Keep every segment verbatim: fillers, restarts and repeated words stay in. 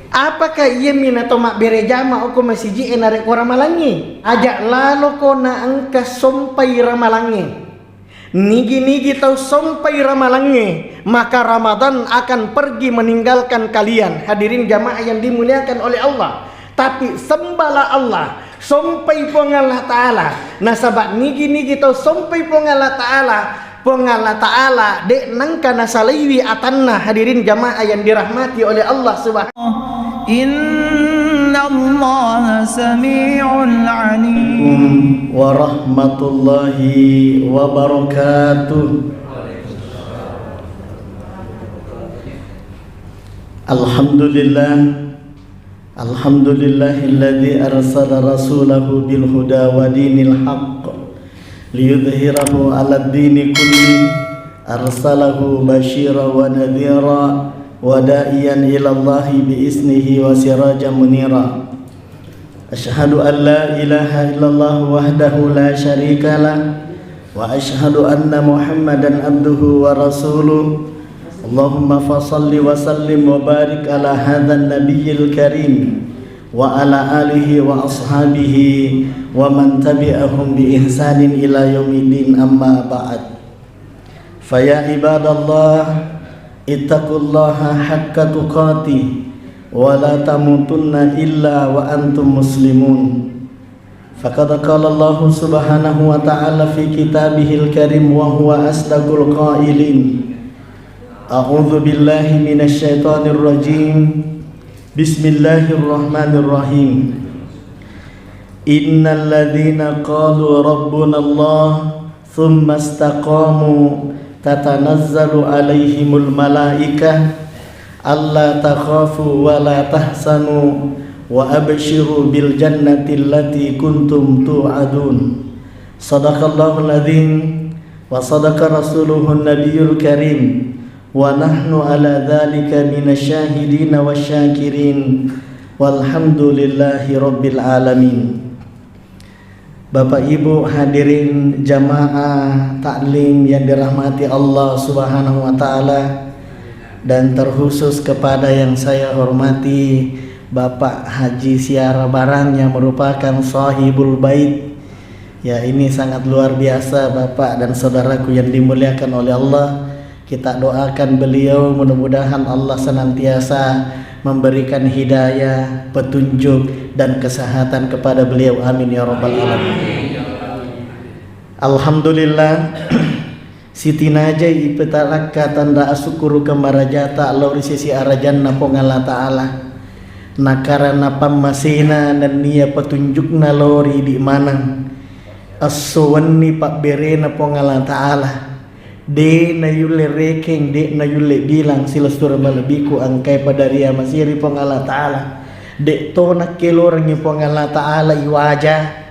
Apakah iya minato mabbere jama okko masiji'e narekko ramalangnge? Aja laloko naengka sompai ramalangnge. Nigi-nigi tau sompai ramalangnge, maka Ramadan akan pergi meninggalkan kalian. Hadirin jamaah yang dimuliakan oleh Allah. Tapi sembahlah Allah, sompai Puang Allah Ta'ala. Nasaba nigi-nigi tau sompai Puang Allah Ta'ala, Puang Allah Ta'ala de nengka nasalaiwi atanna. Hadirin jamaah yang dirahmati oleh Allah Subhanahu. Innallaha sami'un alim. Warahmatullahi wabarakatuh. Alhamdulillah. Alhamdulillahilladzi arsala rasulahu bil huda wa dinil haqq liyudhhirahu 'alad dini kulli. Arsalahu basyira wa nadhira wa da'iyan ilallahi bi iznihi wa sirajan munira. Asyhadu an la ilaha illallah wahdahu la syarika lah, wa asyhadu anna Muhammadan abduhu wa rasuluh. Allahumma fasalli wa sallim wa barik ala hadzan nabiyyil karim wa ala alihi wa ashabihi wa man tabi'ahum bi ihsanin ila yaumiddin, amma ba'd. Fa ya ibadallah, ittaqullaha haqqa tuqatih, wa la tamutunna illa wa antum muslimun. Faqad qala Allahu subhanahu wa ta'ala fi kitabihil karim wa huwa asdaqul qailin. A'udzu billahi minasy syaithanir rajim. Bismillahirrahmanirrahim. Innal ladzina qalu rabbunallah tsumma istaqamu tatanazzalu alaihimul malaikah alla takhafu wa la tahzanu wa absyiru bil jannati allati kuntum tu'adun. Sadaqallahul adzim wa sadaqa rasuluhun nabiyul karim wa nahnu ala dzalika minasy syahidina wasy syakirin walhamdulillahi rabbil alamin. Bapak Ibu hadirin jamaah taklim yang dirahmati Allah Subhanahu wa taala, dan terkhusus kepada yang saya hormati Bapak Haji Siara Barang yang merupakan sahibul bait. Ya, ini sangat luar biasa Bapak dan saudaraku yang dimuliakan oleh Allah. Kita doakan beliau, mudah-mudahan Allah senantiasa memberikan hidayah, petunjuk, dan kesehatan kepada beliau. Amin ya rabbal alamin. Alhamdulillah, sitinajai ipetarakka tanra asukkurukeng marajata lao ri sesi arajanna Puang Allah Ta'ala. Nakarana pammasena nennia petunjukna lao ri idi maneng. Esso wenni pabberena Puang Allah Ta'ala. De nayulle rekeng, de nayulle bilang silessureng malebbiku engkae pada riamasiri Puang Allah Ta'ala. De to nakkelorengngi Puang Allah Ta'ala iwaja.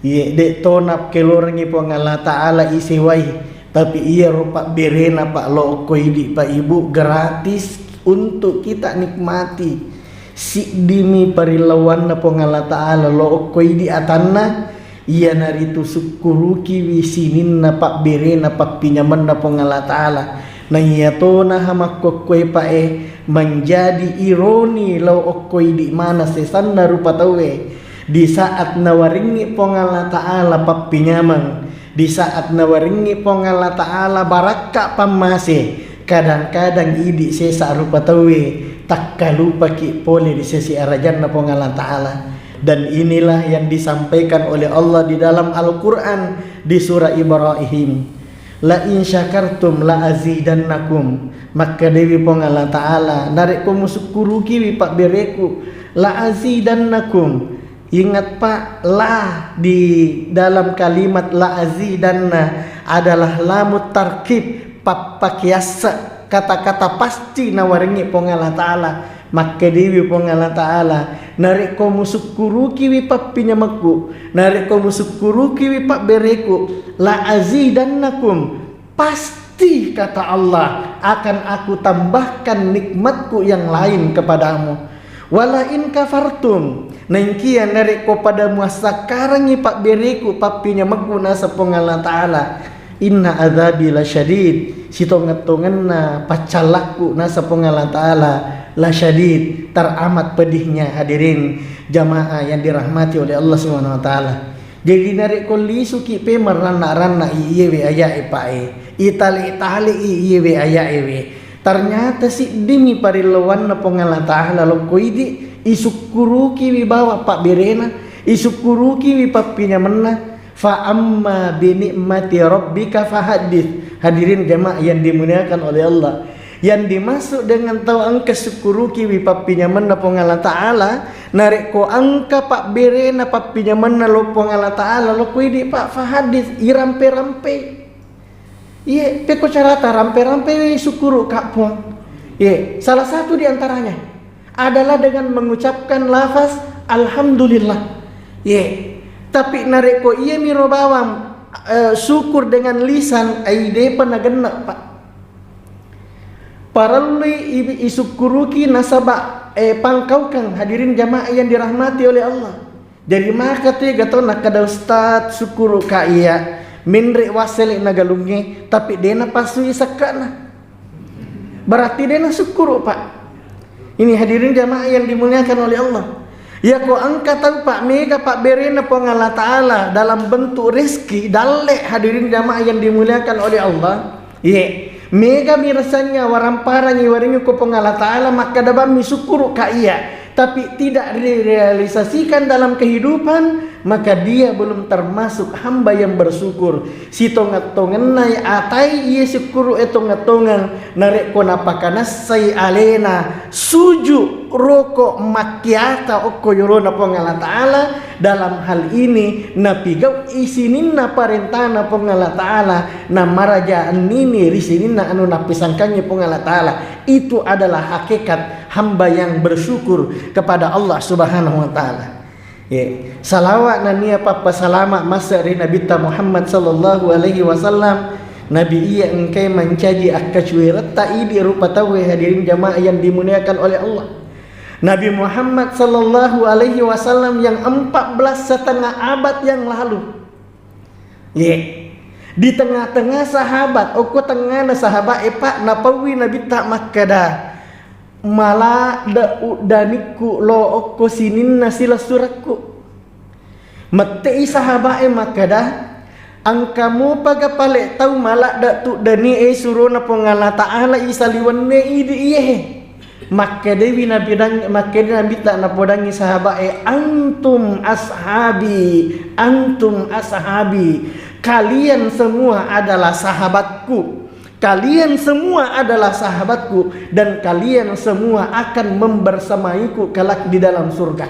Iye, de to nakkelorengngi Puang Allah Ta'ala isewai. Tapi iyaro pabberena, Pak, lo okko idi, Pak Ibu, gratis untuk kita nikmati. Siddimi parillauanna Puang Allah Ta'ala lo okko idi atanna, iyanaritu sukkurukiwi sininna pabberena, pappinyamenna Puang Allah Ta'ala. Naiyatona ha makkokkoe pae manjadi ironi lao okko idi mana sesanna rupa tauwe. Di saat nawaringngi Puang Allah Ta'ala pappinyameng, di saat nawaringngi Puang Allah Ta'ala barakka pammase, kadang-kadang idi sesa rupa tauwe takkalupaki pole di sesi arajanna Puang Allah Ta'ala. Dan inilah yang disampaikan oleh Allah di dalam Al-Quran di surah Ibrahim. La in syakartum la azidannakum. Makkedawi Puang Allah Ta'ala, narekko musukkurukiwi pabbereku, la azidannakum. Ingat, Pak, la di dalam kalimat la azidanna adalah lamut tarkib, pappakeasse, kata-kata pasti nawarengngi Puang Allah Ta'ala. Makkedawi Puang Allah Ta'ala, narekko musukkurukiwi pappinyamekku, narekko musukkurukiwi pabbereku, la azidannakum, pasti, kata Allah, akan Aku tambahkan nikmatku yang lain kepadamu. Wala in kafartum, naengkia narekko pada muassakkarengngi pabbereku, pappinyamekku, naseng Puang Allah Ta'ala, Inna adzabi lasyadid, sitongeng-tongenna paccallakku, naseng Puang Allah Ta'ala, lasyadid, teramat pedihnya. Hadirin jamaah yang dirahmati oleh Allah Subhanahu wa Ta'ala. Jadi, narekko lisuki pe maranna-ranna i iyewe aya'e, Pak, e, itale-tale i iyewe aya'e we, ternyata siddimi parellowanna Puang Allah Ta'ala lokko idi, isukkurukiwi bawang pabberena, isukkurukiwi pappinyamenna. Fa amma bi ni'mati rabbika fahaddits. Hadirin jamaah yang dimuliakan oleh Allah, yang dimaksud dengan tau engka sukkurukiwi pappinyamenna Puang Allah Ta'ala, narekko engka pabberena pappinyamenna lo Puang Allah Ta'ala, lokko idi, Pak, fahaddits, irampe-rampe. Iye, pekko carata rampe-rampe sukkuru ka Puang. Iye, salah satu di antaranya adalah dengan mengucapkan lafaz alhamdulillah. Iye. Tapi narekko iyemiro bawang, eh, syukur dengan lisan, ai depa nagenna, Pak. Parellui i-, isukkuruki nasaba, eh, pangkaukeng, hadirin jamaah yang dirahmati oleh Allah. Jadi maka tega to nakkeda ustaz, sukkuru ka iya, menre wassele na galungnge, tapi de napassui sekkana. Berarti de nasukkuru, Pak. Ini hadirin jamaah yang dimuliakan oleh Allah. Yako engka tau, Pak, mega pabberena Puang Allah Ta'ala dalam bentuk rezeki, dalle, hadirin jamaah yang dimuliakan oleh Allah. Iye, mega mirasannya waramparangi waringi ko Puang Allah Ta'ala, makkeda bammi sukkuru ka iya, tapi tidak direalisasikan dalam kehidupan, maka dia belum termasuk hamba yang bersyukur. Sitongeng-tongenna atai iye sukkuru e tongeng-tongeng, narekko napakanassai alena suju roko makkiata okko yolona Puang Allah Ta'ala, dalam hal ini napigau i sininna parentana Puang Allah Ta'ala, namaraja ennini ri sininna anu nappisangkangi Puang Allah Ta'ala. Itu adalah hakikat hamba yang bersyukur kepada Allah Subhanahu wa Ta'ala. Ye, salawat nennia pappasalama mase ri Nabitta Muhammad sallallahu alaihi wasallam. Nabi iya engkai mancaji akkacueretta idi rupa tauwe, hadirin jamaah yang dimuliakan oleh Allah. Nabi Muhammad sallallahu alaihi wasallam yang empat belas setengah abad yang lalu. Ye. Di tengah-tengah sahabat, okko tengngana sahabat e, Pak, napaui Nabitta makkeda, "Mala de uddanikku lo okko sininna silessurekku." Mette'i sahabat e makkeda, "Engka mopaga pale tau maladde tuddani e surona Puang Allah Ta'ala isaliwenne idi iyehe?" Makkedewi Nabi dang-, makkeda Nabitta napodangi sahabat e, "Antum ashabi, antum ashabi. Kalian semua adalah sahabatku. Kalian semua adalah sahabatku dan kalian semua akan membersamaiku kelak di dalam surga."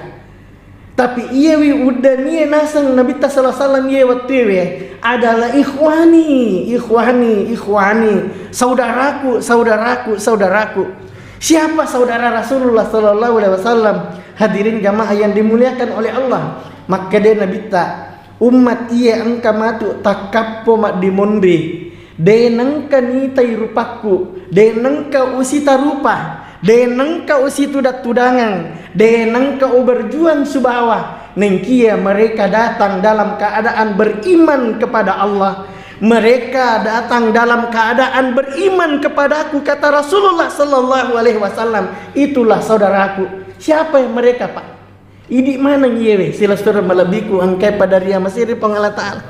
Tapi iyewi uddanie naseng Nabitta sallallahu alaihi wasallam iye wettuewe adalah ikhwani, ikhwani, ikhwani, saudaraku, saudaraku, saudaraku. Siapa saudara Rasulullah sallallahu alaihi wasallam? Hadirin jamaah yang dimuliakan oleh Allah, makkeda Nabitta, "Ummat iye engka matu takkappo maddimonri, de nengka nitai rupakku, de nengka usita rupa, de nengka usitudang-tudangeng, de nengka uberjuang subawa, nengkia mereka datang dalam keadaan beriman kepada Allah. Mereka datang dalam keadaan beriman kepadaku," kata Rasulullah sallallahu alaihi wasallam. Itulah saudaraku. Siapa yang mereka, Pak? Idi maneng iyewe, silessureng malebbiku engkae pada ria masiri Puang Allah Ta'ala.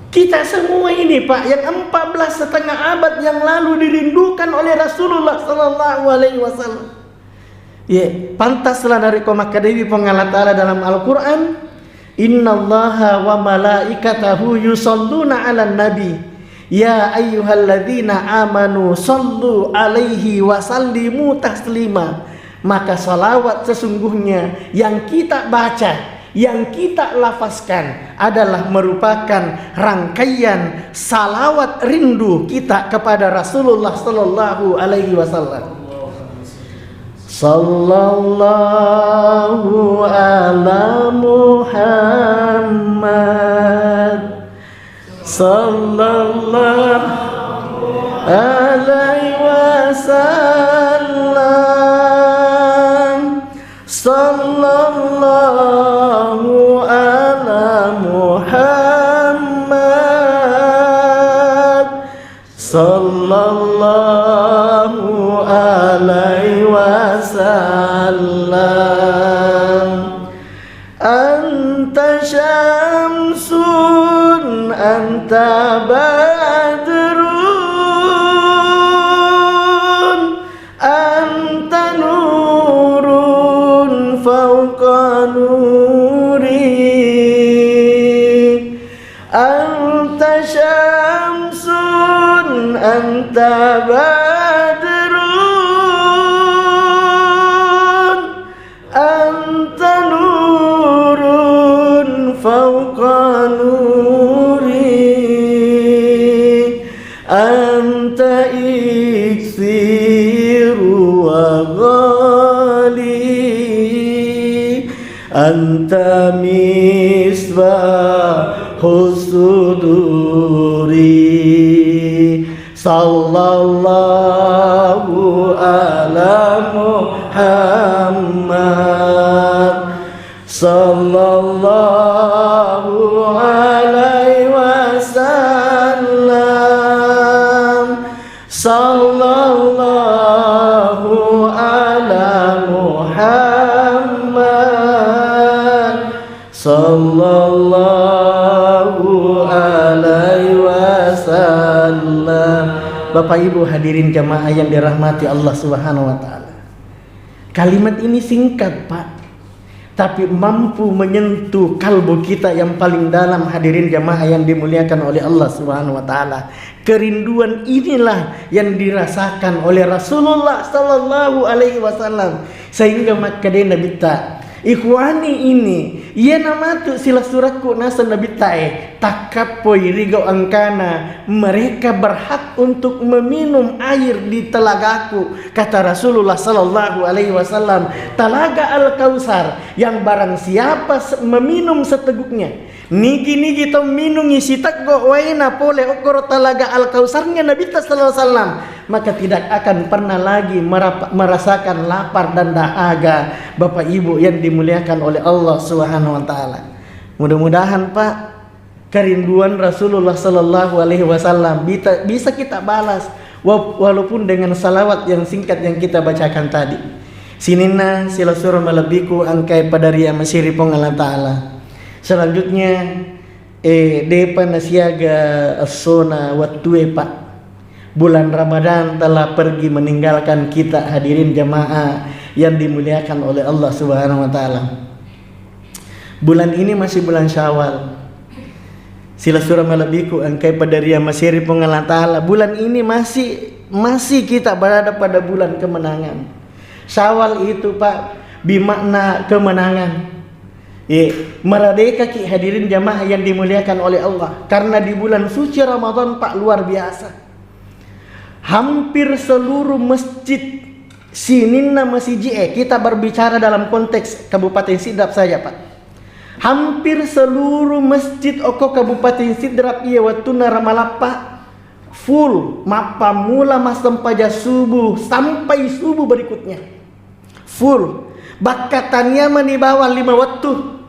Kita semua ini, Pak, yang empat belas setengah abad yang lalu dirindukan oleh Rasulullah sallallahu alaihi wasallam. Ye, pantaslah narekko makkedawi Puang Allah Ta'ala dalam Al-Quran, "Innallaha wa malaikatahu yusalluna 'alan nabi, ya ayyuhalladzina amanu sallu 'alaihi wa sallimu taslima." Maka salawat sesungguhnya yang kita baca, yang kita lafazkan adalah merupakan rangkaian salawat rindu kita kepada Rasulullah sallallahu alaihi wasallam. Sallallahu ala Muhammad. Sallallahu alaihi wasallam. Sallallahu ala Muhammad. Sallallahu alaihi wasallam. Anta syamsun, anta badrun, anta nurun fauqa nuri. Anta syamsun, anta badrun, anta nurun fauqa nuri. Anta iksiru wa ghali. Anta misbahu suduri. Sallallahu ala Muhammad. Sallallahu alaihi wasallam. Sallallahu ala Muhammad. Sallallahu alaihi wasallam. Bapak Ibu hadirin jamaah yang dirahmati Allah Subhanahu wa taala. Kalimat ini singkat, Pak, tapi mampu menyentuh kalbu kita yang paling dalam, hadirin jamaah yang dimuliakan oleh Allah Subhanahu wa taala. Kerinduan inilah yang dirasakan oleh Rasulullah sallallahu alaihi wasallam, sehingga makkeda Nabitta, "Ikhwani ini, iyana matu silessurekku naseng Nabitta e, takkappoi rigau engkana, mereka berhak untuk meminum air di telagaku," kata Rasulullah sallallahu alaihi wasallam, Telaga Al-Kautsar yang barang siapa se-, meminum seteguknya, nigi-nigi tau minungi siteggo waena pole okkoro Telaga Al-Kautsarnya Nabitta sallallahu alaihi wasallam, maka tidak akan pernah lagi merap-, merasakan lapar dan dahaga, Bapak Ibu yang dimuliakan oleh Allah Subhanahu wa taala. Mudah-mudahan, Pak, kerinduan Rasulullah sallallahu alaihi wasallam bita-, bisa kita balas wa-, walaupun dengan salawat yang singkat yang kita bacakan tadi. Sininna silessureng malebbiku engkae pada riamasei ri Puang Allah Ta'ala. Selanjutnya, eh, depa nasiaga essona wettue, Pak. Bulan Ramadan telah pergi meninggalkan kita, hadirin jamaah yang dimuliakan oleh Allah Subhanahu wa taala. Bulan ini masih bulan Syawal. Silessureng malebbiku engkae pada riamasei ri Puang Allah Ta'ala. Bulan ini masih, masih kita berada pada bulan kemenangan. Syawal itu, Pak, bermakna kemenangan. Ye, meradekaki, hadirin jamaah yang dimuliakan oleh Allah. Karena di bulan suci Ramadan, Pak, luar biasa. Hampir seluruh masjid sininna masiji e, kita berbicara dalam konteks Kabupaten Sidrap saja, Pak. Hampir seluruh masjid okko Kabupaten Sidrap iya wettunna ramalappa full, mappammula massempajang subuh sampai subuh berikutnya. Full. Bakka tania mani bawang lima wettu.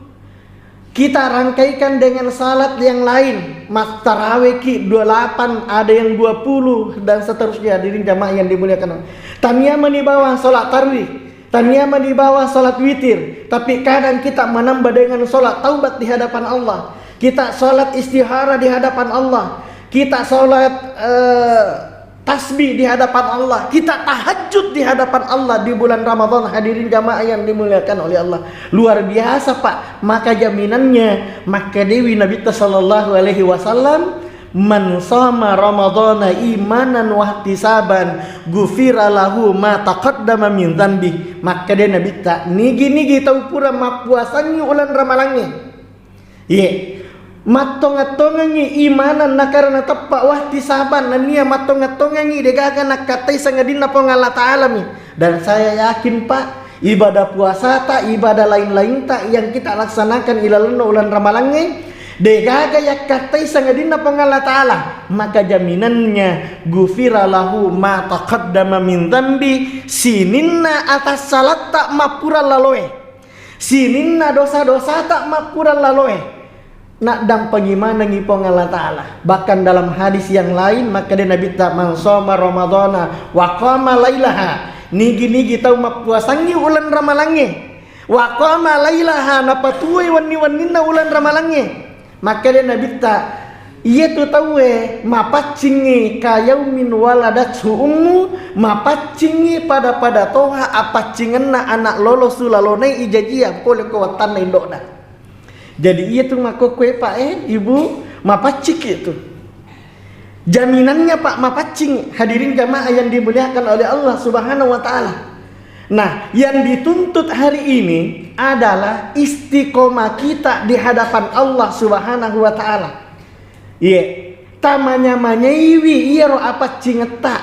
Kita rangkaikan dengan salat yang lain. Mas taraweki dua lapan, ada yang dua puluh, dan seterusnya. Hadirin jamaah yang dimuliakan Allah. Tania mani bawang salat tarawih. Tania mani bawang salat witir. Tapi kadang kita menambah dengan salat taubat di hadapan Allah. Kita salat istikharah di hadapan Allah. Kita salat, eh, tasbih di hadapan Allah, kita tahajud di hadapan Allah di bulan Ramadan, hadirin jamaah yang dimuliakan oleh Allah. Luar biasa, Pak. Maka jaminannya, makkedawi Nabitta sallallahu alaihi wasallam, "Man shoma Ramadhana imanan wahtisaban, ghufira lahu ma taqaddama min dzanbi." Makkedai Nabitta, nigi-nigi tau pura mappuasangngi uleng ramalangnge, Ye, mattongeng-tongengngi imanan nakarena teppa wahtisaban, nennia mattongeng-tongengngi degaga nakkattai sangadinna Puang Allah Ta'ala mi. Dan saya yakin, Pak, ibadah puasata, ibadah lain-lainta yang kita laksanakan ilalenna uleng ramalangnge, degaga yakkattai sangadinna Puang Allah Ta'ala, maka jaminannya, ghufira lahu ma taqaddama min dzanbi, sininna atas salatta mappura laloe. Sininna dosa-dosata mappura laloe. Naddampengi manengngi Puang Allah Ta'ala. Bahkan dalam hadis yang lain, makkeda Nabitta, "Man shoma Ramadhana wa qama lailaha." Nigi-nigi tau mappuasangngi uleng ramalangnge, wa qama lailaha, napatuwoi wenni-wenninna uleng ramalangnge. Makkeda Nabitta, iyatu tauwe mapaccingngi ka yaumin waladathu ummu, mapaccingngi pada-pada toha apaccingenna anak lolo sulalonai ijajia pole ko wattanna indo'na. Jadi iyatu makkokkoe, Pak, eh, Ibu, mapacciki tu. Jaminannya, Pak, mapaccing, hadirin jamaah yang dimuliakan oleh Allah Subhanahu wa Ta'ala. Nah, yang dituntut hari ini adalah istiqomah kita di hadapan Allah Subhanahu wa Ta'ala. Iya, tamanya-manyaiwi iyaro apaccingetta,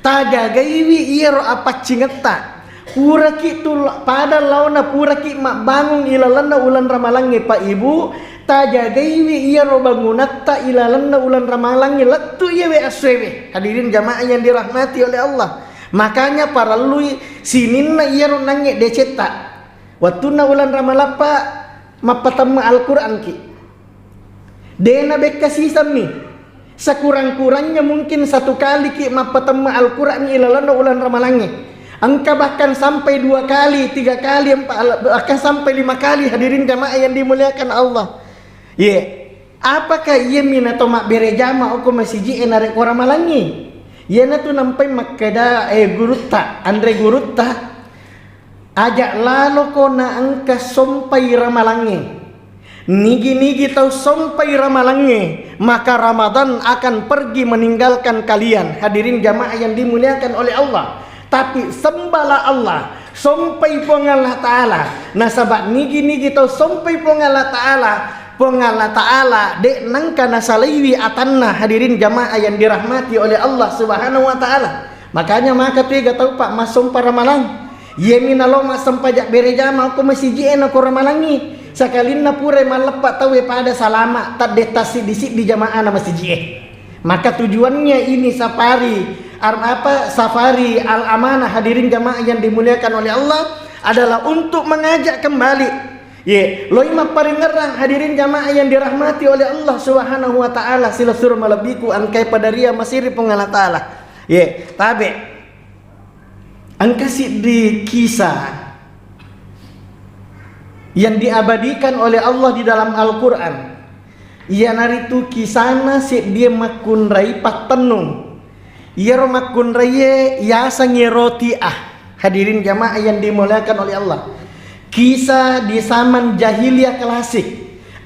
tajagaiwi iyaro apaccingetta. Puraki tu pada laona puraki mabbangung ilalenna uleng ramalangnge, Pak, Ibu, tajagaiwi iyaro bangunatta ilalenna uleng ramalangnge lettu iyawe assuewe. Hadirin jamaah yang dirahmati oleh Allah. Makanya parellui sininna iyaro nangnge decetta. Wettunna uleng ramalappa mappatemme Al-Quran ki. Dena bekka sisemmi. Sekurang-kurangnya mungkin satu kali ki mappatemme Al-Quran ilalenna uleng ramalangnge. Engka bahkan sampai dua kali, tiga kali, empat, bahkan sampai lima kali, hadirin jamaah yang dimuliakan Allah. Ye, apakah iya mina to mabbere jama okko masiji e narekko ramalangngi? Iyanatu nampai makkeda, eh, gurutta, anre gurutta. Aja laloko naengka sompai ramalangnge. Nigi-nigi tau sompai ramalangnge, maka Ramadan akan pergi meninggalkan kalian. Hadirin jamaah yang dimuliakan oleh Allah. Tapi sembahlah Allah, sompai Puang Allah Ta'ala. Nasaba nigi-nigi tau sompai Puang Allah Ta'ala, Puang Allah Ta'ala de nengka nasalaiwi atanna, hadirin jamaah yang dirahmati oleh Allah Subhanahu wa Ta'ala. Makanya maka tu ega tau, Pak, massompa ramalang. Iyemi nalo massempajang bere jama ko masiji e nako ramalangngi. Sakalinna pura malleppa tauwe pada salama, tadde tassiddi-siddi jamaah na masiji e. Maka tujuannya ini safari, ar-, apa, safari al-amanah, hadirin jamaah yang dimuliakan oleh Allah, adalah untuk mengajak kembali. Ye, loi mapparingerrang, hadirin jamaah yang dirahmati oleh Allah Subhanahu wa Ta'ala, silessureng malebbiku engkae padaria masiri Puang Allah Ta'ala. Ye, tabe. Engka siddi kisah yang diabadikan oleh Allah di dalam Al-Quran. Iyanaritu kisana seddie makkunrai pattennung. Iyaro makkunraie yasengnge Rotiah. Hadirin jamaah yang dimuliakan oleh Allah. Kisah di zaman jahiliyah klasik.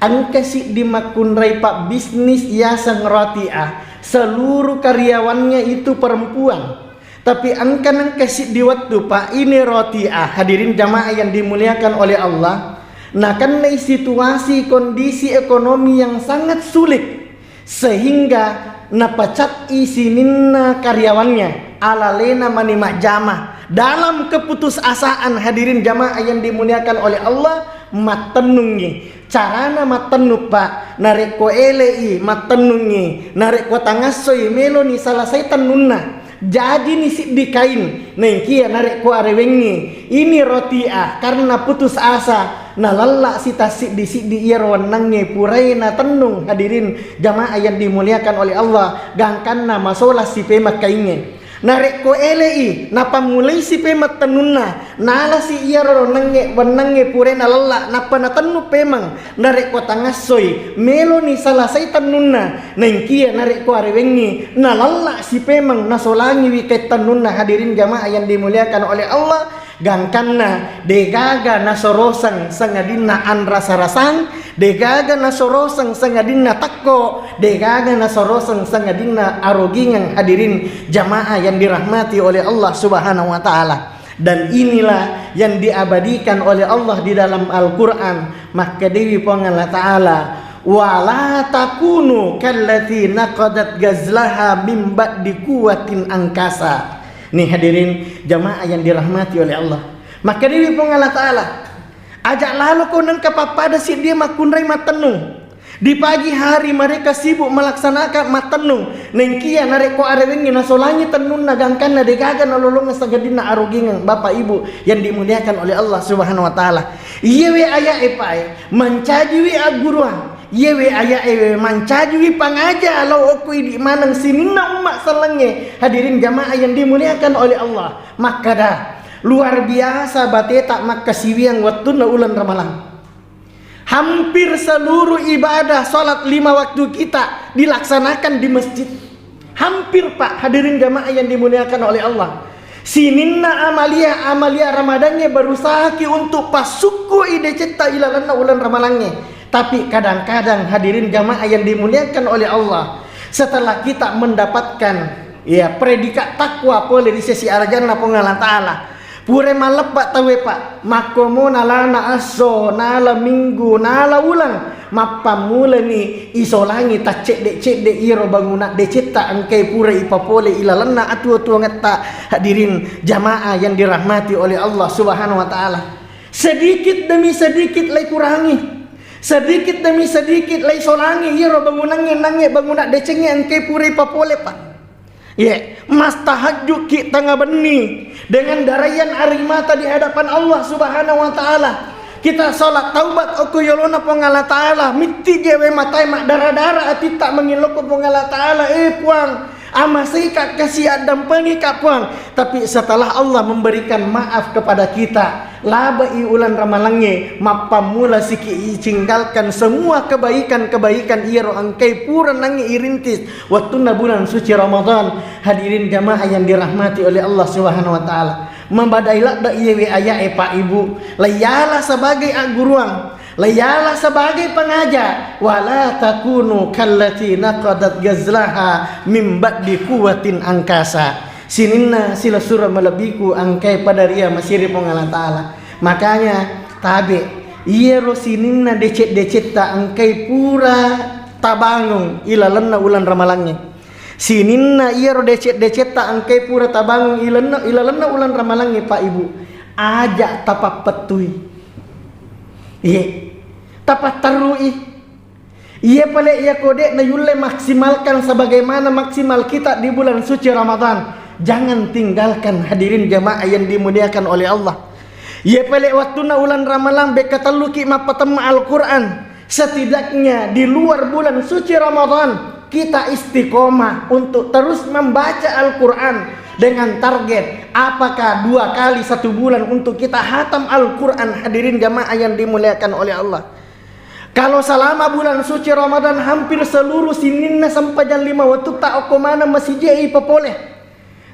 Engka siddi makkunrai pabbisnis yaseng Rotiah. Seluruh karyawannya itu perempuan. Tapi engka nengka siddi wettu, Pak, ini Rotiah, hadirin jamaah yang dimuliakan oleh Allah, nakennai situasi kondisi ekonomi yang sangat sulit, sehingga napacat'i sininna karyawannya, alalena mani majjama. Dalam keputusasaan, hadirin jamaah yang dimuliakan oleh Allah, mattennungngi. Carana mattennu, Pak, narekko ele'i mattennungngi, narekko tangassoi meloni salasai tennunna, jajini siddi kain, naengkia narekko arewengngi, ini Rotiah, karena putus asa, nalella sitassiddi-siddi iyaro wennangnge purai natennung, hadirin jamaah yang dimuliakan oleh Allah, gangkanna masola sipemeng kaingnge. Narekko ele'i, napammulai sipemeng tennunna, nalasi iyaro wennangnge, wennangnge purai nalella, nappa natennu pemeng. Narekko tangassoi, meloni salasai tennunna, naengkia narekko arewengngi, nalella sipemeng, nasolangiwi kain tennunna, hadirin jamaah yang dimuliakan oleh Allah, gangkanna degaga nasoroseng sangadinna anrasa-rasang, degaga nasoroseng sangadinna takko, degaga nasoroseng sangadinna arogingeng, hadirin jamaah yang dirahmati oleh Allah Subhanahu wa Ta'ala. Dan inilah yang diabadikan oleh Allah di dalam Al-Quran. Makkedewi Puang Allah Ta'ala, "Wala takunu kallati naqadat gazlaha min ba'di quwwatin ankasa." Nih, hadirin jamaah yang dirahmati oleh Allah. Makkedewi Puang Allah Ta'ala, aja laloko nengka pappada siddi makkunrai mattennung. Di pagi hari mereka sibuk melaksanakan mattennung. Naengkia narekko arewengngi nasolangi tennunna gangkanna degaga nalolongeng sangadinna arogingeng, Bapak Ibu yang dimuliakan oleh Allah Subhanahu wa Ta'ala. Iyawe aya'e pae, mancajiwi agguruang. Iyewe aya'ewe mancajiwi pangaja lao okko idi maneng sininna umma sellengnge. Hadirin jamaah yang dimuliakan oleh Allah. Makkada, luar biasa bateta makkasiwiang wettunna uleng Ramalang. Hampir seluruh ibadah salat lima waktu kita dilaksanakan di masjid. Hampir, Pak, hadirin jamaah yang dimuliakan oleh Allah. Sininna amalia-amalia Ramadangnge berusahaki untuk passukkui decetta ilalenna uleng Ramalangnge. Tapi kadang-kadang, hadirin jamaah yang dimuliakan oleh Allah, setelah kita mendapatkan, ya, predikat takwa pole ri sesi arajanna Puang Allah Ta'ala, pura malleppa tauwe, Pak, makkomo nalana esso, nala minggu, nala uleng, mappammulani isolangi taccedde-cedde iyaro bangunan decetta engkai pura ipapole ilalenna atuo-tuongetta. Hadirin jamaah yang dirahmati oleh Allah Subhanahu wa Ta'ala, sedikit demi sedikit lai kurangi, sedikit demi sedikit lai solangi iyaro bangunangnge, nangnge bangunan decengnge engkai pura ipapole, Pak. Ye, mastahajju'ki tengnga benni dengan daraian arimata di hadapan Allah Subhanahu wa Ta'ala. Kita salat taubat okko yolona Puang Allah Ta'ala, mitti jewe matae maddara-dara atitta mangillokko Puang Allah Ta'ala, eh Puang, amaseika kasi addampengika Puang. Tapi setelah Allah memberikan maaf kepada kita, labai uleng Ramalangnge, mappammula siki icinggalkan semua kebaikan-kebaikan iyaro engkai pura nangnge irintis wettunna bulan suci Ramadan. Hadirin jamaah yang dirahmati oleh Allah Subhanahu wa Ta'ala, mabadai ladde iyewe aya'e, Pak, Ibu, laiyala sebagai agguruang, laiyala sebagai pengaja, wala takunu kallati naqadat gazlaha min ba'di quwwatin ankasa. Sininna silessureng malebbiku engkai pada ria masiri Puang Allah Ta'ala. Makanya tabe, iyaro sininna decet-decetta engkai pura tabangung ilalenna uleng Ramalangnge. Sininna iyaro decet-decetta engkai pura tabangung ilenna, ilalenna uleng Ramalangnge, Pak, Ibu, aja tapappettui. Iye, tapatterrui. Iye pale iyako de'na yulle maksimalkan sebagaimana maksimal kita di bulan suci Ramadan, jangan tinggalkan, hadirin jamaah yang dimuliakan oleh Allah. Iye pale wettunna uleng Ramalang bekka telluki mappatemma Al-Quran, setidaknya di luar bulan suci Ramadan kita istiqomah untuk terus membaca Al-Quran dengan target apakah dua kali satu bulan untuk kita hatam Al-Quran, hadirin jamaah yang dimuliakan oleh Allah. Kalau selama bulan suci Ramadan hampir seluruh sininna sempajang lima wetutta okko maneng masiji'e ipapole.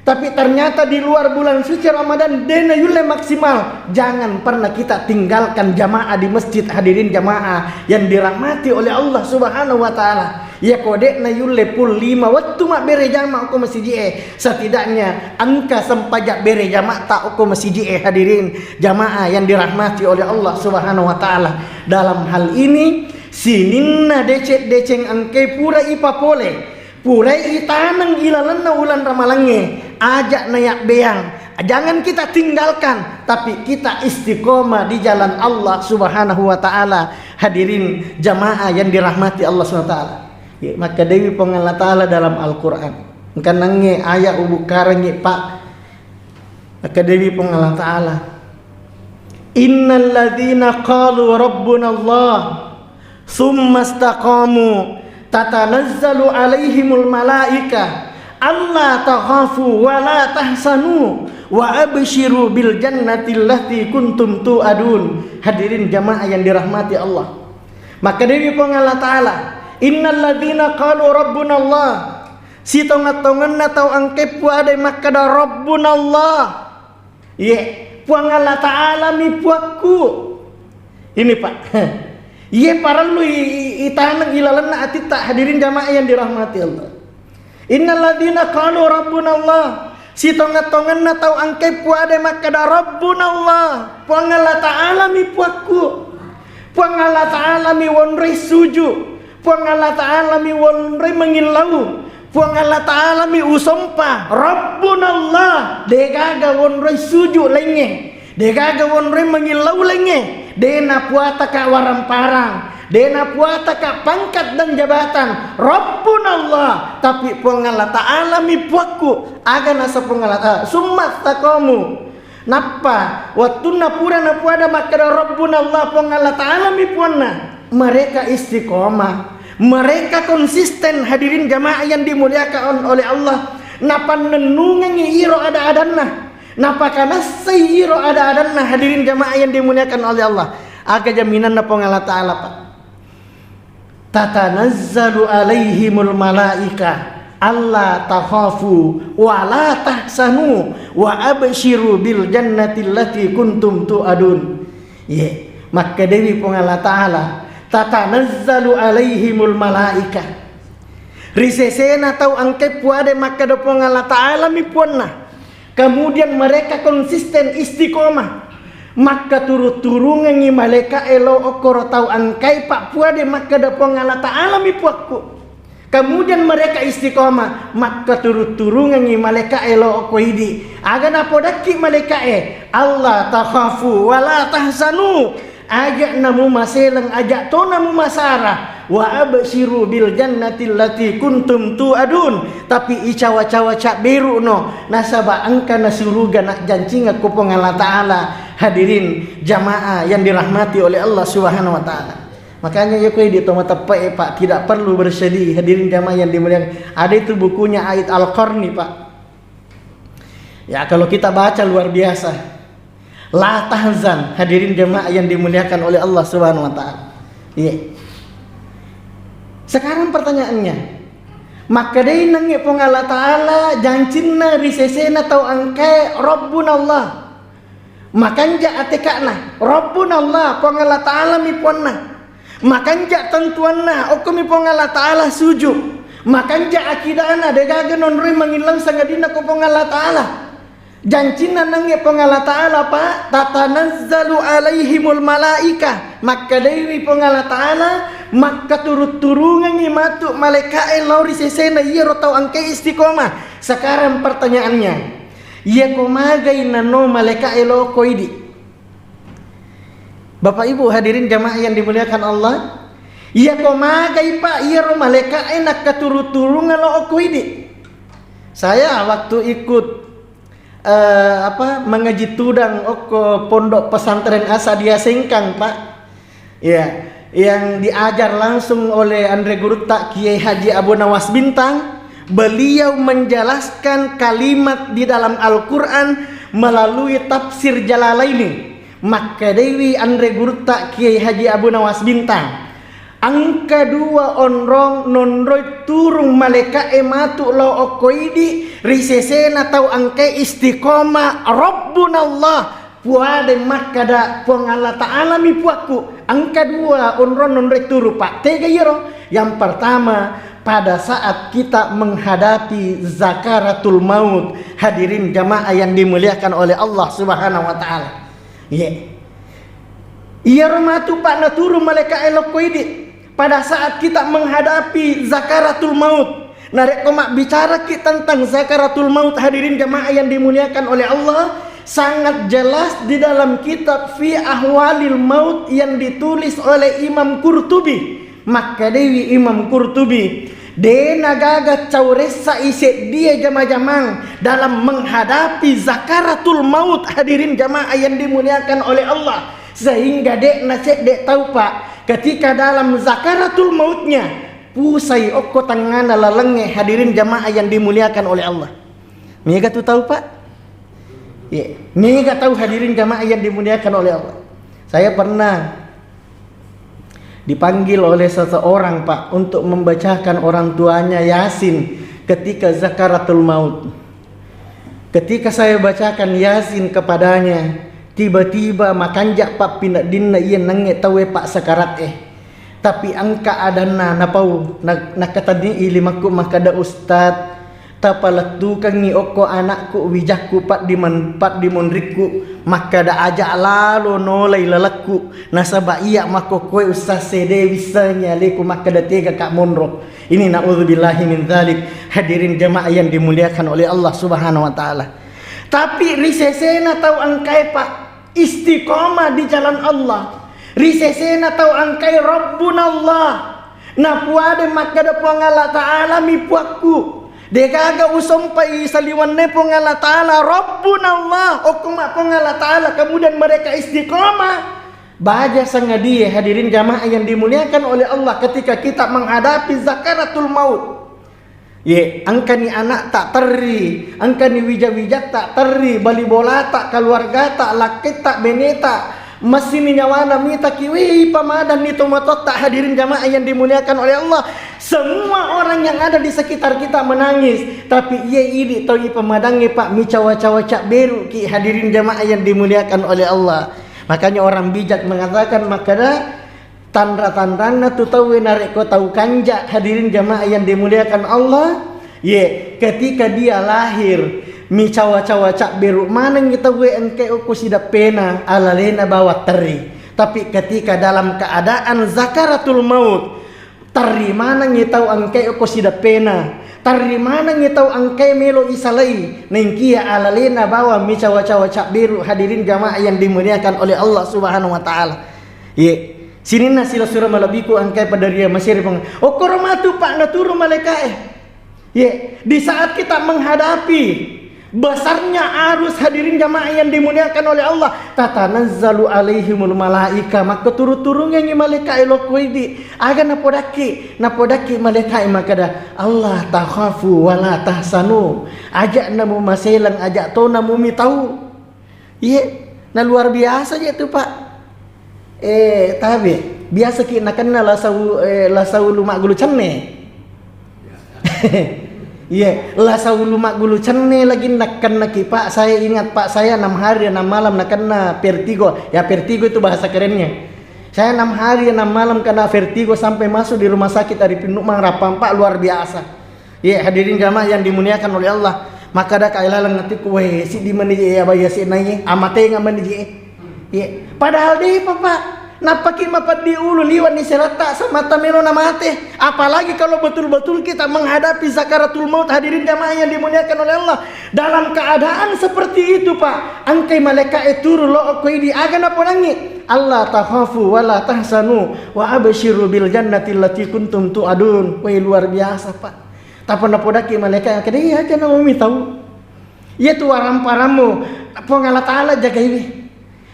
Tapi ternyata di luar bulan suci Ramadan de'na yulle maksimal. Jangan pernah kita tinggalkan jamaah di masjid, hadirin jamaah yang dirahmati oleh Allah Subhanahu wa Ta'ala. Iyako de'na yulle pul lima wettu mabbere jama okko masiji'e, setidaknya engka sempajang bere jama'ta okko masiji'e, hadirin jamaah yang dirahmati oleh Allah Subhanahu wa Ta'ala. Dalam hal ini, sininna decet-deceng engkai pura ipapole, purai itaneng ilalenna uleng Ramalangnge, aja nayabbeang. Jangan kita tinggalkan, tapi kita istiqomah di jalan Allah Subhanahu wa Ta'ala. Hadirin jamaah yang dirahmati Allah Subhanahu wa Ta'ala. Ya, makkedawi Puang Allah Ta'ala dalam Al-Quran. Engka nangnge ayat ubukkarengngi, Pak. Makkedawi Puang Allah Ta'ala, "Innal ladzina qalu rabbuna Allah, tsumma istaqamu, tatanazzalu alaihimul malaika, alla takhafu wa la tahzanu, wa absyiru bil jannati allati kuntum tu'adun." Hadirin jamaah yang dirahmati Allah. Makkedawi Puang Allah Ta'ala, "Innal ladzina qalu rabbuna Allah." Sitonga-tonganna tau engkai puadai makkeda, "Rabbuna Allah." Iye, Puang Allah Ta'ala mi puakku. Ini, Pak. Iye parellu i-, i-, itaneng ilalenna atitta, hadirin jamaah yang dirahmati Allah. Innal ladzina qalu rabbuna Allah. Sitonga-tonganna tau engkai puadai makkeda, "Rabbuna Allah." Puang Allah Ta'ala mi puakku. Puang Allah Ta'ala mi wonroi suju. Puang Allah Ta'ala mi wonroi mangillau. Puang Allah Ta'ala mi usompa. Rabbuna Allah. Degaga wonroi suju laingnge. Degaga wonroi mangillau laingnge. De napuataka waramparang. De napuataka pangkat dan jabatan. Rabbuna Allah. Tapi Puang Allah Ta'ala mi puakku. Aga nasa Puang Allah Ta'ala. Summa istaqamu. Nappa, wettunna pura napuada makkeda, "Rabbuna Allah, Puang Allah Ta'ala mi puanna." Mereka istiqomah, mereka konsisten, hadirin jamaah yang dimuliakan oleh Allah. Napannennungengngi iro ada-adanna, napakanassai iro ada-adanna, hadirin jamaah yang dimuliakan oleh Allah. Aga jaminanna Puang Allah Ta'ala, Pak? Tatanazzalu alaihimul malaika alla takhafu wa la tahsanu wa absyiru bil jannati allati kuntum tu'adun. Ye, makkedai Puang Allah Ta'ala, tatanazzalu alaihimul malaika. Ri sesena tau engkae puade makkeda Puang Allah Ta'ala mi puanna. Kemudian mereka konsisten istiqomah. Makkaturu-turungengngi malaika'e lao okkoro tau engkae, Pak, puade makkeda Puang Allah Ta'ala mi puakku. Kemudian mereka istiqomah, makkaturu-turungengngi malaika'e lao okko idi. Aga napodakki malaika'e, "Alla takhafu wa la tahzanu." Aja' namumaseleng, aja' to namumasara. "Wa absyiru bil jannati allati kuntum tu'adun." Tapi icawa-cawa cabberu'no, nasaba engka na suruga najjancingekko Puang Allah Ta'ala. Hadirin jamaah yang dirahmati oleh Allah Subhanahu wa Ta'ala. Makanya ya, koe di to mateppe'e, Pak, tidak perlu bersedih. Hadirin jamaah yang dimuliakan, ada itu bukunya Aid Al-Qarni, Pak. Ya, kalau kita baca luar biasa. La tahzan, hadirin jamaah yang dimuliakan oleh Allah Subhanahu wa Ta'ala. Iya. Sekarang pertanyaannya, makkedai nangnge Puang Allah Ta'ala jancinna ri sesena tau engkae, Rabbuna Allah. Makanja ateka'na, Rabbuna Allah, Puang Allah Ta'ala mi puanna. Makanja tentuanna, okkomi Puang Allah Ta'ala suju. Makanja akidana, degaga nonroi mangillau sangadinna ko Puang Allah Ta'ala. Jancinna nangnge Puang Allah Ta'ala, Pak, tatanazzalu alaihimul malaika. Makkedaiwi Puang Allah Ta'ala, makkaturu-turungengngi matu malaika'e lao ri sesena iyaro tau engkae istiqomah. Sekarang pertanyaannya, iya ko magai nano malaika'e lao ko idi? Bapak Ibu hadirin jamaah yang dimuliakan Allah, iya ko magai, Pak, iyaro malaika'e nakkaturu-turunga lao ko idi? Saya waktu ikut, eh, apa, mengaji tudang okko Pondok Pesantren Asadia Sengkang, Pak. Ya, yang diajar langsung oleh Andre Gurutta Kiai Haji Abu Nawas Bintang, beliau menjelaskan kalimat di dalam Al-Quran melalui tafsir Jalalaini. Makkedaiwi Andre Gurutta Kiai Haji Abu Nawas Bintang, engka dua onrong nonroi turung malaika'e matu lao okko idi ri sesena tau engkae istiqomah, Rabbunallah. Puade makkeda Puang Allah Ta'ala mi puakku. Engka dua onrong nonroi turu, Pak. Tega iyaro? Yang pertama, pada saat kita menghadapi zakaratul maut, hadirin jamaah yang dimuliakan oleh Allah Subhanahu wa Ta'ala. Iya. Iyaro matu, Pak, naturu malaika'e lao okko idi pada saat kita menghadapi zakaratul maut. Narekko mabbicaraki tentang zakaratul maut, hadirin jamaah yang dimuliakan oleh Allah, sangat jelas di dalam kitab Fi Ahwalil Maut yang ditulis oleh Imam Qurtubi. Makkedaiwi Imam Qurtubi, de nagaga cauressai seddie jama-jamang dalam menghadapi zakaratul maut, hadirin jamaah yang dimuliakan oleh Allah, sehingga de nacedde tau, Pak, ketika dalam zakaratul mautnya, pusai okko tengngana lalengnge, hadirin jamaah yang dimuliakan oleh Allah. Mega tu tau, Pak? Iya, mega tau, hadirin jamaah yang dimuliakan oleh Allah. Saya pernah dipanggil oleh seseorang, Pak, untuk membacakan orang tuanya Yasin ketika zakaratul maut. Ketika saya bacakan Yasin kepadanya, tiba-tiba makanja, Pak, pineddinna iya nangnge tauwe, Pak, sakarat e. Tapi engka adanna napau, na-, nakatenni'i limakku makkeda, "Ustaz, tapalettukengngi okko anakku wijakku paddimen-, paddimonrikku, makkeda aja lalo nolai lalekku, nasaba iya makkokkoe Ustaz sede wissengi aleku makkeda tega ka monro." Ini naudzubillahi min dzalik. Hadirin jamaah yang dimuliakan oleh Allah Subhanahu wa Ta'ala. Tapi ri sesena tau engkae, Pak, istiqomah di jalan Allah. Ri sesena tau engkae Rabbuna Allah. Napuade makkeda Puang Allah Ta'ala mi puakku. Degaga usompai saliwenna Puang Allah Ta'ala, Rabbuna Allah. Okkoma Puang Allah Ta'ala, kemudian mereka istiqomah. Baja sangadie, hadirin jamaah yang dimuliakan oleh Allah, ketika kita menghadapi sakaratul maut. Ye, engkani anak tak terri, engkani wija-wija tak terri, bali bola tak, keluarga tak, lakke tak, bene tak, masih nyawana mita kiwi pamadan ni tomatotta, hadirin jamaah yang dimuliakan oleh Allah. Semua orang yang ada di sekitar kita menangis, tapi ye idi tau i pamadangnge, Pak, micawa-cawa cak beru ki, hadirin jamaah yang dimuliakan oleh Allah. Makanya orang bijak mengatakan, makkeda, tanra-tanranna tu tauwe narekko tau kanja, hadirin jamaah yang dimuliakan Allah, ye, ketika dia lahir, micawa-cawa cak beru manengngi tauwe engke okko sidappena, alalena bawa terri. Tapi ketika dalam keadaan zakaratul maut, terri manengngi tau engke okko sidappena, terri manengngi tau engke melo isalai, nengkia alalena bawa micawa-cawa cak beru, hadirin jamaah yang dimuliakan oleh Allah Subhanahu wa Ta'ala. Ye, sininna silessureng malebbiku engkae pada ria masiri peng. Okkoro matu, Pak, naturu malaikae. Ye, di saat kita menghadapi besarnya arus, hadirin jamaah yang dimuliakan oleh Allah, tatanazzalu alaihimul malaika, makkaturu-turungengngi malaikae lokko idi. Aga napodakki, napodakki malaikae makkeda, "Allah takhafu wa la tahsanu." Aja namu maseleng, aja to namu mitau. Iye, na luar biasa je tu, Pak. Eh, tabe, biasa ki nakenna lasau, eh, lasau lumaggulu cenne. Iye, lasau lumaggulu cenne lagi nakenna ki, Pak. Saya ingat, Pak, saya enam hari enam malam nakenna vertigo. Ya, vertigo itu bahasa kerennya. Saya enam hari enam malam kena vertigo sampai masuk di rumah sakit Arifin Nukmang Rappang, Pak, luar biasa. Ye, hadirin jamaah yang dimuliakan oleh Allah, makkeda ka ilalang atikku, "Weh, siddi mani je, ya, baya si nai, amatenga mani je." Ye, padahal de, Pak. Nappaki mapeddi ulu liwat ni selatta semata melo na mate. Apalagi kalau betul-betul kita menghadapi sakaratul maut, hadirin jamaah yang dimuliakan oleh Allah. Dalam keadaan seperti itu, Pak, engkai malaikae turu lo ko idi, aga naponangi. "Allah takhafu wa la tahsanu wa absyiru bil jannati allati kuntum tu'adun." Weh, luar biasa, Pak. Tappa napodakki malaika, "Kede iya aja namu mitau. Iya tu waramparammu, Puang Allah Ta'ala jagaiwi.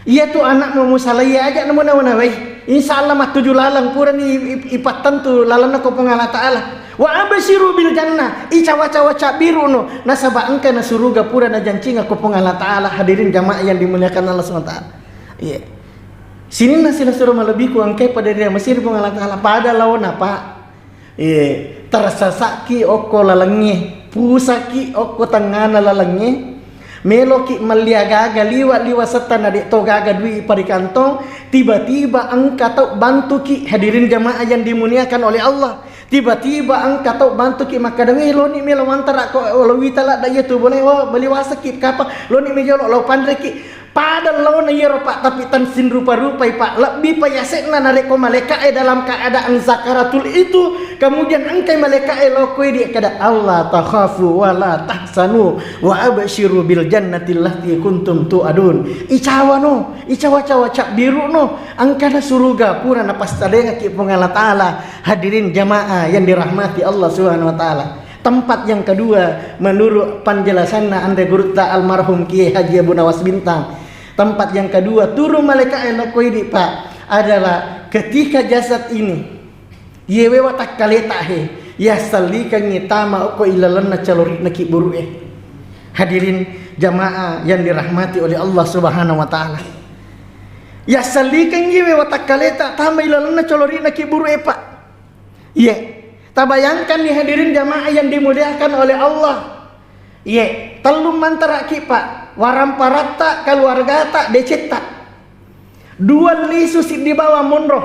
Iya tu anakmu musalai aja namu nawanawai. Insya Allah mattuju laleng purani ip-, ip-, ipattentu lalenna ko Puang Allah Ta'ala. Wa absyiru bil jannah, icawa-cawa cabbiru no, nasaba engka na suruga pura najancinga ko Puang Allah Ta'ala." Hadirin jamaah yang dimuliakan Allah Subhanahu wa Ta'ala. Iya. Sininna silessureng malebbiku engkai pada ria masiri Puang Allah Ta'ala. Pada laona, Pak. Eh, tersesakki okko lalengnge, pusaki okko tengngana lalengnge, meloki melli aga-aga liwa-liwa setta na de to gaga dui parikantong, tiba-tiba engka tau bantuki, hadirin jamaah yang dimuliakan oleh Allah, tiba-tiba engka tau bantuki makkeda, "Weh, loni melo mantara ko, lo wita ladda iya tu boleh, wa-, bali wasaki kapang, loni mejolo lo panreki." Pada laona iyaro, Pak, tapi tensin rupa-rupai, Pak. Lebbi pa yase'na narekko malaika'e dalam keadaan sakaratul itu, kemudian engkai malaika'e lokoi di kada, "Allah takhafu wa la tahsanu wa absyiru bil jannati allati kuntum tu'adun." Icawano, icawa-cawa cabbiru'no, engkana suruga pura napassadengaki Puang Allah Ta'ala. Hadirin jamaah yang dirahmati Allah Subhanahu wa Ta'ala. Tempat yang kedua, menurut penjelasanna anre gurutta almarhum Kiai Haji Abu Nawas Bintang, tempat yang kedua turun malaikat lokko idi, Pak, adalah ketika jasad ini, yewe watakkaleta he, yassallikangngi tama okko ilalenna calori'na kiburu'e. Hadirin jamaah yang dirahmati oleh Allah Subhanahu wa Ta'ala. Yassallikangngi we watakkaleta tama ilalenna calori'na kiburu'e, Pak. Iye, tabayangkanni hadirin jamaah yang dimuliakan oleh Allah. Iye, tellung mantaraki, Pak, waramparatta, keluargata, decetta. Dua lisu siddi bawang monro.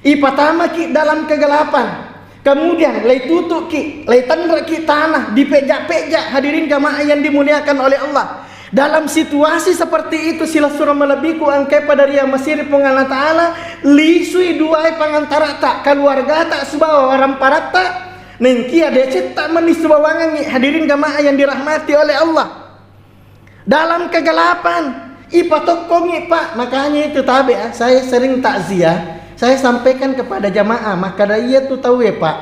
Ipatamaki dalam kegelapan. Kemudian, lai tutuki, lai tenreki tanah, dipeja-peja, hadirin jamaah yang dimuliakan oleh Allah. Dalam situasi seperti itu, silessureng malebbiku engkae pada ria masiri Puang Allah Ta'ala, lisui duae pangantarata, keluargata, sibawa waramparatta, nengkia decetta meni sibawangengngi, hadirin jamaah yang dirahmati oleh Allah. Dalam kegelapan, ipatokkongi, Pak. Makanya itu tabe, ah, saya sering takziah, saya sampaikan kepada jamaah, makkada iya tu tauwe, Pak.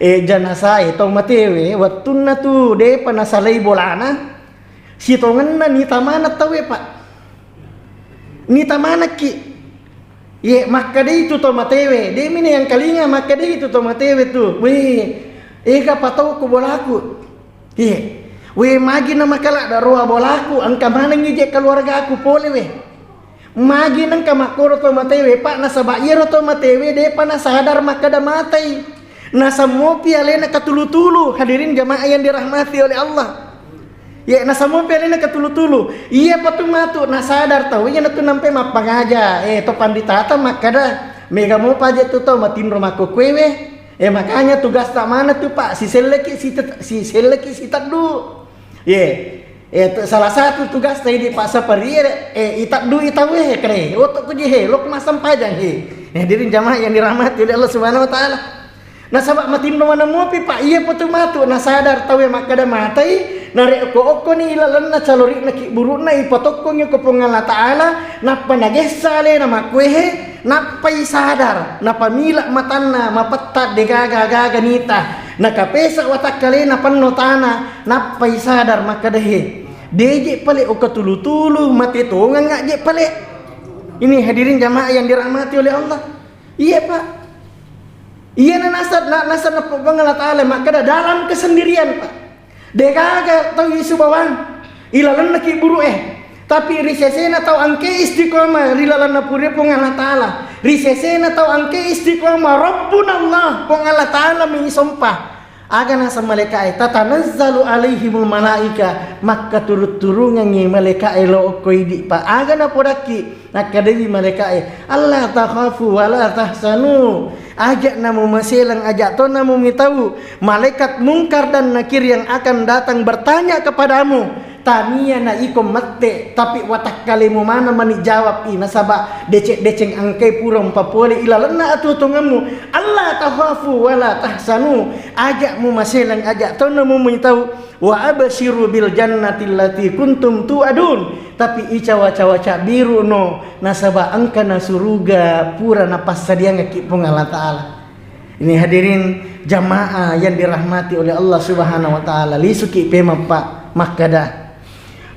Eh, janasae, tau matewe, wettunna tu depa nasalai bolana, sitongenna nita maneng tauwe, Pak. Nita manekki. Iye, makkedai tu to matewe, de' mi nengkalinga makkedai tu to matewe tu. Weh, ega patau ko bolaku. Iye. Weh, magi na makala daroa bolaku, engka manengngi je keluargaku pole weh. Magi nengka makkoro to matewe, Pak, nasaba iyaro to matewe de'pa nasadar makkeda matei. Nasammopi alena katulu-tulu, hadirin jamaah yang dirahmati oleh Allah. Ye, nasammopi alena katulu-tulu. Iya patu matu nasadar tau, iya natu nampe mappangaja. Eh, to panditata makkeda, mega mopa je tu tau matinro makkokkoe we. Eh, makanya tugasta mana tu, Pak, siselleki site-, siselleki siteddu. Ye. Eh, tu, salah satu tugasta idi Pak Sapari, eh, iteddu itawe kre. Oto kuji he, lok massempajang he. Eh, hadirin jamaah yang dirahmati oleh Allah Subhanahu wa Ta'ala. Nasaba matinro maneng mopi, Pak, iya patu matu nasadar tauwe makkeda matei, narekko okkoni ilalenna calori'na kibburu'na ipatokkongi ko Puang Allah Ta'ala, nappa nagessa alena makkuehe, nappai sadar, napamila matanna mapetta degaga-gaga nita, nakapesa watakkalena penno tana, nappai sadar makkeda he, deje pale okatulu-tulu, mate tongeng aje pale. Ini hadirin jamaah yang dirahmati oleh Allah. Iya, Pak. Iya na nasab, na, nasab na Puang Allah Ta'ala makkeda dalam kesendirian, Pak. Degaga tau isu bawang ilalenna kiburu eh. Tapi ri sesena tau angke istiqomah ri lalenna pure Puang Allah Ta'ala. Ri sesena tau angke istiqomah Rabbuna Allah, Puang Allah Ta'ala mi sompa. Aga naseng malaika'e, tatanazzalu alaihimul malaika, makkaturut-turungengngi malaika'e lo okko idi, Pak. Aga napodakki? Nakkadewi malaika'e, "Alla takhafu wa la tahzanu." Aja namu maselang, aja to namu mitau. Malaikat Mungkar dan Nakir yang akan datang bertanya kepadamu. Tania na iko mette, tapi watakkalemu mana mani jawab i, nasaba deceng-deceng angkai pura mpapole ilalenna atutungemmu. Alla takhafu wa la tahzanu. Aja mu maselang, aja to namu mitau. Wa absyiru bil jannati allati kuntum tu'adun. Tapi icawa-cawa cabbiruno, nasaba engkana suruga pura napassadiangekki Puang Allah Ta'ala. Ini hadirin jamaah yang dirahmati oleh Allah Subhanahu wa Ta'ala. Lisuki pemeng, Pak, makkeda,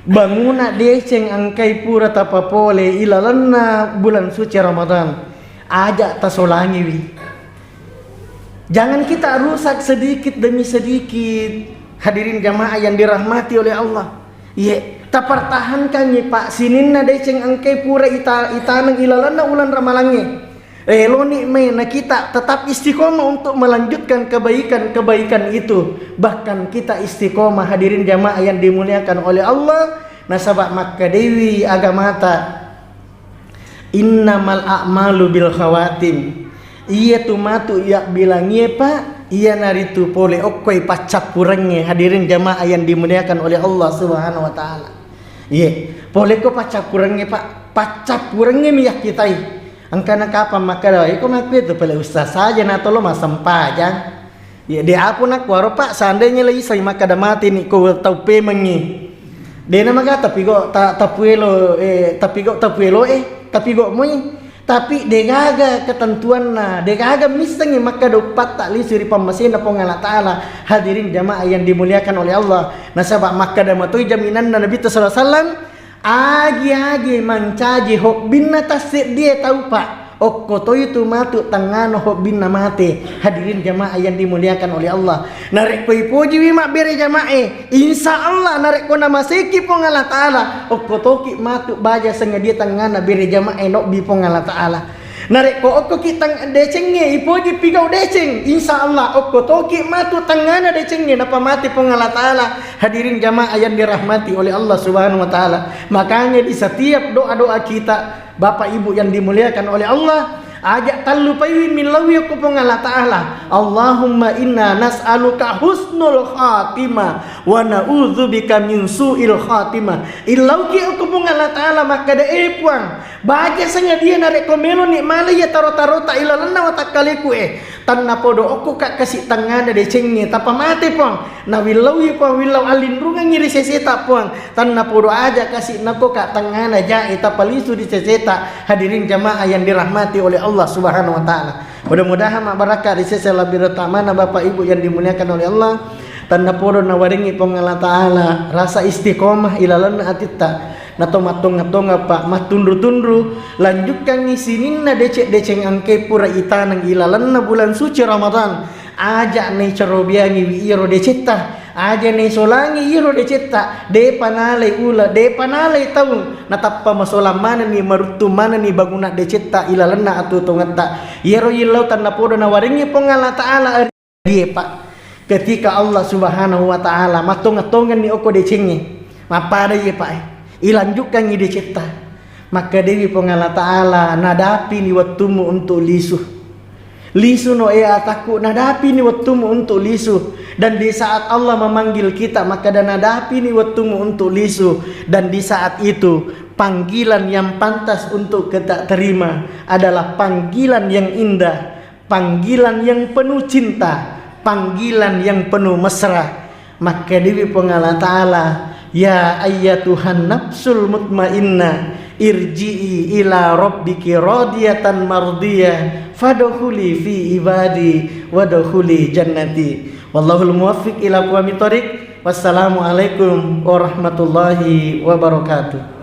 banguna deceng angkai pura tapapole ilalenna bulan suci Ramadan. Aja tasolangiwi. Jangan kita rusak sedikit demi sedikit. Hadirin jamaah yang dirahmati oleh Allah. Ye, tapertahankan ye, Pak, sininna deceng engkai pura ita-, itaneng ilalenna ulang ramalangnge. Eloni mai na kita tetap istiqomah untuk melanjutkan kebaikan-kebaikan itu. Bahkan kita istiqomah, hadirin jamaah yang dimuliakan oleh Allah, nasaba makkadewi agamata. Innamal a'malu bil khawatim. Iya tu matu iya bilangie, Pak, iyanaritu pole okkoi paccappurengnge, hadirin jamaah yang dimuliakan oleh Allah Subhanahu wa Ta'ala. Iye, pole ko paccappurengnge, Pak, paccappurengnge mi yakkitai. Engkana kapang makkeda, iko makkuetu pale ustaz saja na tolo massempajang. Iya, de apu nakkuaro, Pak, seandainya le isai makkeda mate ni ko tau pemengngi. Dena maga tapi go ta-, tapuelo, eh, tapi go tapuelo, eh, tapi go moi. Tapi degaga ketentuanna, degaga missengi makkeda uppatta lisu ri pammasena Puang Allah Ta'ala. Hadirin jamaah yang dimuliakan oleh Allah. Nasaba makkeda matoi jaminanna Nabitta sallallahu alaihi wasallam, agi-agi mancaji hobbinna tasseddie tau, Pak. Okko toi tu matu tangngana hobbinna mate. Hadirin jamaah yang dimuliakan oleh Allah. Narekko ipojiwi mabbere jamae, insya Allah narekko namaseki Puang Allah Ta'ala, okko toki matu baja sengadia tangngana bere jamae nobbi Puang Allah Ta'ala. Narekko okkoki tang-, decengnge ipoji pigau deceng, insya Allah okko toki matu tangngana decengnge napamate Puang Allah Ta'ala. Hadirin jamaah yang dirahmati oleh Allah Subhanahu wa Ta'ala. Makanya di setiap doa-doa kita, Bapak Ibu yang dimuliakan oleh Allah, aja tallupaiwi millauwi okko Puang Allah Ta'ala. Allahumma inna nas'aluka husnul khatimah wa na'udzubika min su'il khatimah. Illauki okko Puang Allah Ta'ala makkeda, eh Puang, baja sengadia narekko meloni mala iya taro-tarota ilalenna watakkaleku, eh. Tannapodo okko ka kasi tangngana decengnge tapamate Puang. Nawillauwi Puang, willau allinrungengngi ri seseta Puang. Tannapodo aja kasi nako ka tangngana jae tapalisu ri seseta. Hadirin jamaah yang dirahmati oleh Allah Subhanahu wa Ta'ala. Mudah-mudahan mabbarakka ri sese labbiretta mana Bapak Ibu yang dimuliakan oleh Allah. Tannapodo nawaringi Puang Allah Ta'ala rasa istiqomah ilalenna atitta. Nato mattonga-tonga pa mattunru-tunru, lanjukkangngi sininna deceng-deceng engkae pura itaneng ilalenna bulan suci Ramadan. Aja' naicarobiangi wi iyaro decetta, aja' naisolangi iyaro decetta, de'pa nalai ula, de'pa nalai taung, natappa masolang manenni, maruttung manenni bangunna decetta ilalenna atuo-tuongetta. Iyaro yillau tannapodo nawarengngi Puang Allah Ta'ala. Iye, Pak. Ketika Allah Subhanahu wa Ta'ala mattonga-tongenni okko decengnge, mappada iye, Pak, eh. Ilanjukkangngi decetta. Makkedewi Puang Allah Ta'ala, "Nadapini wettummu untuk lisu. Lisuno, eh, atakku, nadapini wettummu untuk lisu. Dan di saat Allah memanggil kita, makkeda, 'Nadapini wettummu untuk lisu.' Dan di saat itu, panggilan yang pantas untuk kita terima adalah panggilan yang indah." Panggilan yang penuh cinta, panggilan yang penuh mesra. Makkedewi Puang Allah Ta'ala, "Ya ayyatuhan nafsul mutmainnah, irji'i ila rabbiki radiyatan mardiyah, fadkhuli fi ibadi, wadkhuli jannati." Wallahul muwaffiq ila aqwamit thoriq. Wassalamualaikum warahmatullahi wabarakatuh.